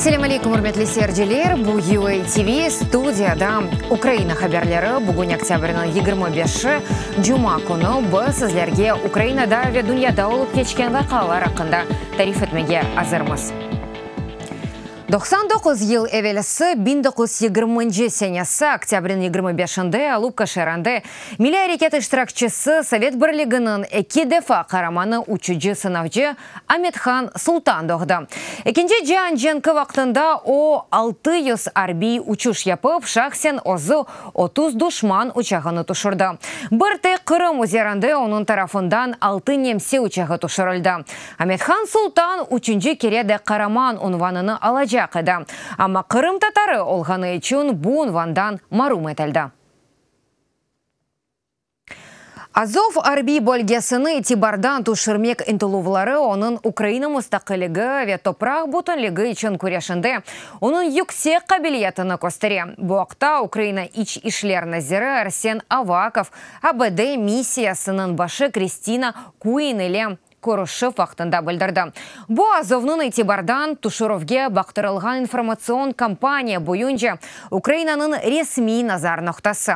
Selâm aleyküm, ürmetli seyirciler! Bu UA TV, studiyada Ukraina haberleri. Bugün oktâbrniñ 25-i, cuma künü. Biz sizlerge Ukrainada ve dünyada olıp keçken vaqialar aqqında tarif etmege azırmız. 99 yıl evelsi, 1920-nci senesi oktâbrniñ 25-inde Alupka şeerinde Milliy areket iştirakçisi, Sovet Birliginiñ eki defa Qaramanı uçucı-sınavcı Amethan Sultan doğdı. Ekinci cian cenki vaqtında o, 600 arbiy uçuş yapıp, şahsen özü 30 duşman uçağını tüşürdi. Bir tek Qırım üzerinde onıñ tarafından altı nemse uçağı tüşürildi. Amethan Sultan üçünci kere de Qaraman unvanını alacaq edi, amma qırımtatarı olğanı içün bu unvandan marum etildi. Azov arbiy bölgesini itibardan tüşürmek ıntıluvları onıñ Ukraina mustaqilligi ve topraq bütünligi içün küreşinde onıñ yüksek qabiliyetini köstere. Bu aqta Ukraina İç işler naziri Arsen Avakov ABD missiyasınıñ başı Kristina Kuin ile körüşüv vaqtında bildirdi. Bu, Azovnıñ itibardan tüşürüvge baqtırılğan informatsion kampaniya boyunca Ukrainanıñ resmiy nazar noqtası.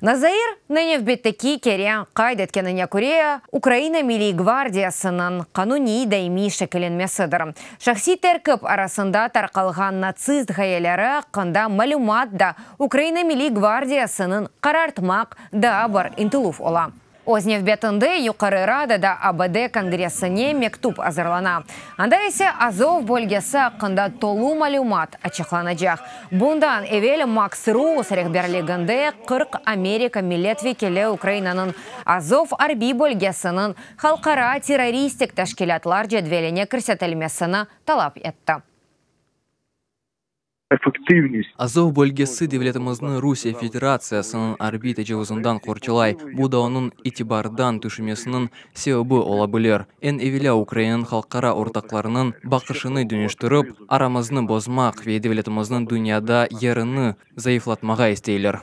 Nazair, nevbetteki kere qayd etkenine köre, Ukraina Milliy gvardiyasınıñ qanuniy daimiy şekillenmesidir. Şahsiy terkip arasında tarqalğan natsist ğayeleri aqqında malümat da Ukraina Milliy gvardiyasınıñ qarartmaq daa bir ıntıluv ola. Öz nevbetinde Yuqarı Radada ABD Kongressine mektüp azırlana, anda ise Azov bölgesi aqqında tolu malümat açıqlanacaq. Bundan evel Maks Rouz rehberliginde 40 Amerika millet vekili Ukrainanıñ Azov arbiy bölgesiniñ halqara terroristik teşkilâtlar cedveline kirsetilmesini talap etti. Azov bölgesi devletimizni Rusiye Federatsiyasınıñ arbiy tecavuzından qorçalay, bu da onıñ itibardan tüşmesiniñ sebebi ola bilir. Eñ evelâ Ukrainanıñ halqara ortaqlarınıñ baqışını deñiştirip, aramıznı bozmaq ve devletimizniñ dünyada yerini zayıflatmağa isteyler.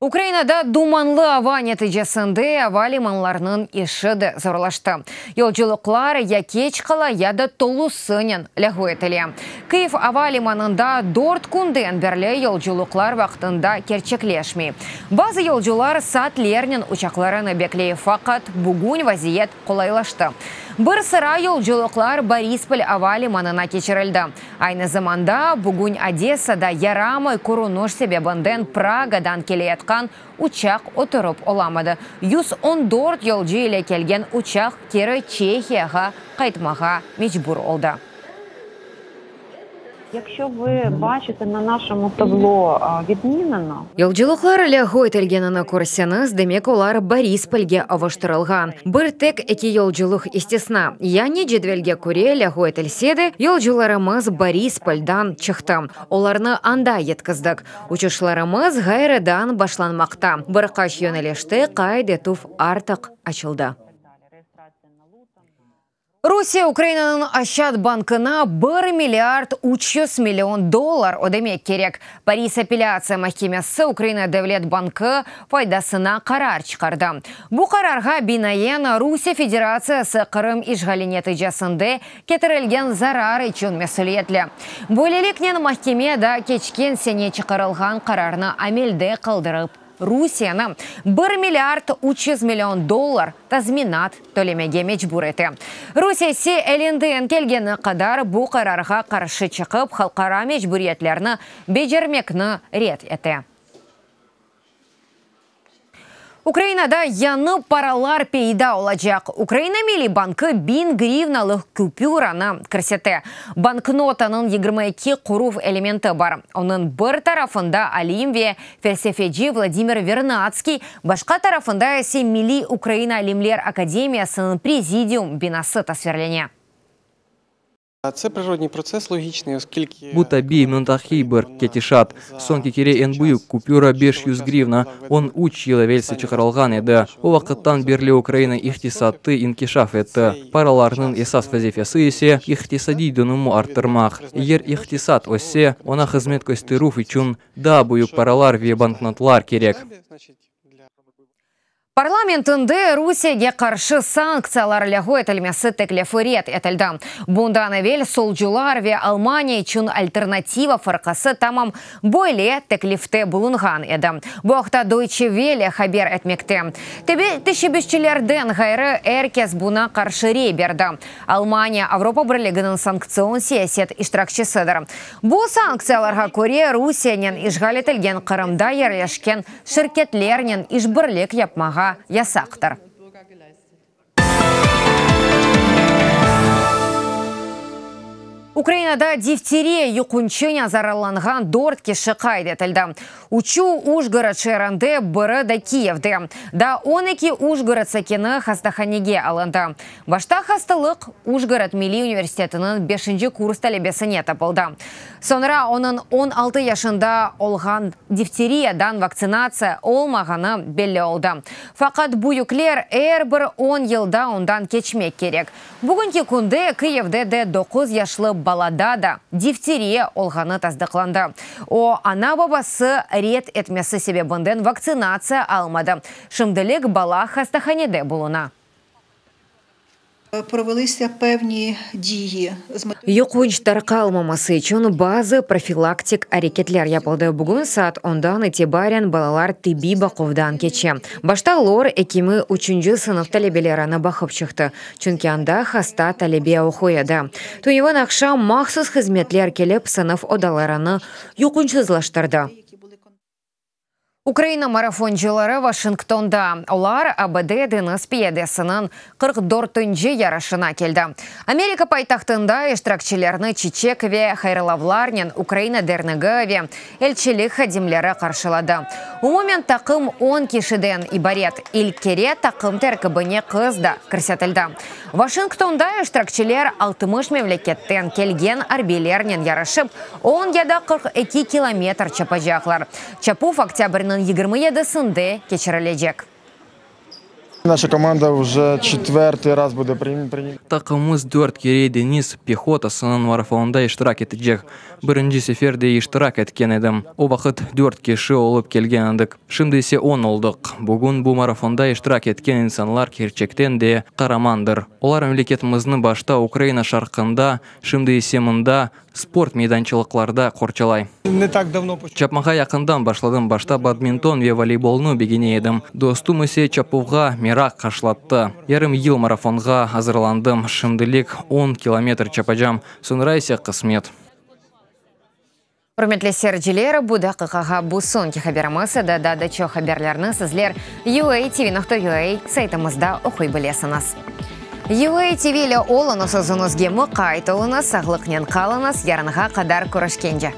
Ukrainada dumanlı ava neticesinde ava limanlarınıñ işi de zorlaştı. Yolculıqlar ya keç qala, ya da tolusınen lâğu etile. Kyiv ava limanında dört künden berli yolculıqlar vaqtında kerçekleşmey. Bazı yolcular saatlernen uçaqlarını bekley, faqat bugün vaziyet qolaylaştı. Bir sıra yolculıqlar Borispol ava limanına keçirildi. Aynı zamanda, bugün Odessada yaramay körüniş sebebinden Pragadan keleyatqan uçaq oturıp olamadı. 114 yolcu ile kelgen uçaq keri Çehiyağa qaytmağa mecbur oldı. Yakşo vı başıte na naşomu tablo vidmineno. Yolculıqlar lâğu etilgenini körseñiz, demek olar Borispolge avuştırılğan. Bir tek eki yolculıq istisna, yani cedvelge köre lâğu etilse de, yolcularımız Borispoldan çıqtı, olarnı anda yetkizdik. Uçuşlarımız ğayrıdan başlanmaqta, bir qaç yönelişte qayd etüv artıq açıldı. Rusiye Ukrainanıñ Aşçat bankına bir milliard 300 million dollar ödemek kerek. Paris apellâtsiya mahkemesi Ukraina Devlet bankı faydasına qarar çıqardı. Bu qararğa binaen, Rusiye Federatsiyası Qırım işğali neticesinde ketirilgen zarar içün mesüliyetli. Böyleliknen, mahkeme daa keçken sene çıqarılğan qararnı amelde qaldırıp, Rusiyeni bir milliard 300 million dollar tazminat tölemege mecbur ete. Rusiye ise elinden kelgeni qadar bu qararğa qarşı çıqıp, halqara mecburiyetlerni becermekni red ete. Ukrainada yañı paralar peyda olacaq. Ukraina Milliy bankı 1000 grivnalıq küpüranı kirsete. Banknotanıñ 22 quruv elementi bar. Onıñ bir tarafında alim ve Felsefeci Vladimir Vernadskiy, başqa tarafında ise Milliy Ukraina alimler akademiyasınıñ prezidium binası tasvirlene. Це природній процес логічний, оскільки Bu tabiiy, mantıqiy bir ketişat. Soñki kere eñ büyük kupyura 500 grivna 13 yıl evelsi çıqarılğan edi. O vaqıttan berli Ukraina iqtisatı inkişaf etti. Paralarnıñ esas vazifesi ise iqtisadiy dönümi arttırmaq. Eger iqtisat össe, oña hızmet kösterüv içün daa büyük paralar ve banknotlar kerek. Parlamentinde Rusiyege qarşı sanktsiyalar lâğu etilmesi teklifi red etildi. Bundan evel solcular ve Almaniya içün alternativa fırqası tamam böyle teklifte bulunğan edi. Bu aqta Deutsche Welle haber etmekte. Teşebbüsçilerden ğayrı er kes buña qarşı rey berdi. Almaniya, Avropa Birliginiñ sanktsion siyaset iştirakçisidir. Bu sanktsiyalarğa köre, Rusiyenen işğal etilgen Qırımda yerleşken şirketlernen işbirlik yapmağa yasaqtır. Ukrainada difteriya yuqunçınen zararlanğan dört kişi qayd etildi. Üçü Ujgorod şeerinde, biri de Kiyevde. Daa 12 Ujgorod sakini hastahanege alındı. Başta hastalıq Ujgorod milliy universitetiniñ beşinci kurs talebesine tapıldı. Soñra onıñ 16 yaşında olğan difteriyadan vaktsinatsiya olmağanı belli oldı. Faqat büyükler er bir on yılda ondan keçmek kerek. Bugünki künde Kıyivde de doquz yaşlı balada da difteriya olğanı tasdıqlandı. O, ana-babası red etmesi sebebinden vaktsinatsiya almadı. Şimdilik bala hastahanede buluna. Yuqunç tarqalmaması içün bazı profilaktik areketler yapıldı. Bugün saat ondan itibaren balalar tibbiy baquvdan keçe. Başta lor ekimi üçünci sınıf talebelerini baqıp çıqtı, çünki anda hasta talebe oquy edi. Tünevin aqşam mahsus hızmetler kelip, sınıf odalarını yuqunçsızlaştırdı. Ukraina marafoncıları Vaşingtonda, olar ABD deñiz piyadesiniñ 44-nci yarışına keldi. Amerika paytahtında iştirakçilerni çiçek ve hayırlavlarnen Ukraina dernegi ve elçilik hadimleri qarşıladı. Umumen taqım on kişiden ibaret. İlk kere taqım terkibine qız da kirsetildi. Vaşingtonda iştirakçiler 60 memleketten kelgen arbiylernen yarışıp, on ya da 42 kilometr çapacaqlar. Çapuv oktâbrniñ 27-sinde keçirilecek. Наша команда уже четвертый раз буде Taqımımız dört kere deñiz pehotasınıñ marafonında iştirak etecek. Birinci sefer de iştirak etken edim. O vaqıt dört kişi olıp kelgen edik. Şimdi ise on oldıq. Bugün bu marafonda iştirak etken insanlar kerçekten de qaramandır. Olar memleketimizni başta Ukraina şarqında, şimdi ise mında, sport meydançılıqlarda qorçalay. Çapmağa yaqından başladım, başta badminton ve voleybolnı begene edim. Dostum ise çapuvğa meraq aşlattı. Yarım yıl marafonğa azırlandım, şimdilik on kilometr çapacam, soñra ise qısmet. Ürmetli seyirciler, bu daqiqağa bu soñki haberimiz edi. Daa da çoq haberlerni sizler uatv.ua saytımızda oquy bilesiñiz. UATV ile oluñız, özüñizge muqayt oluñız, sağlıqnen qalıñız, yarınğa qadar körüşkence.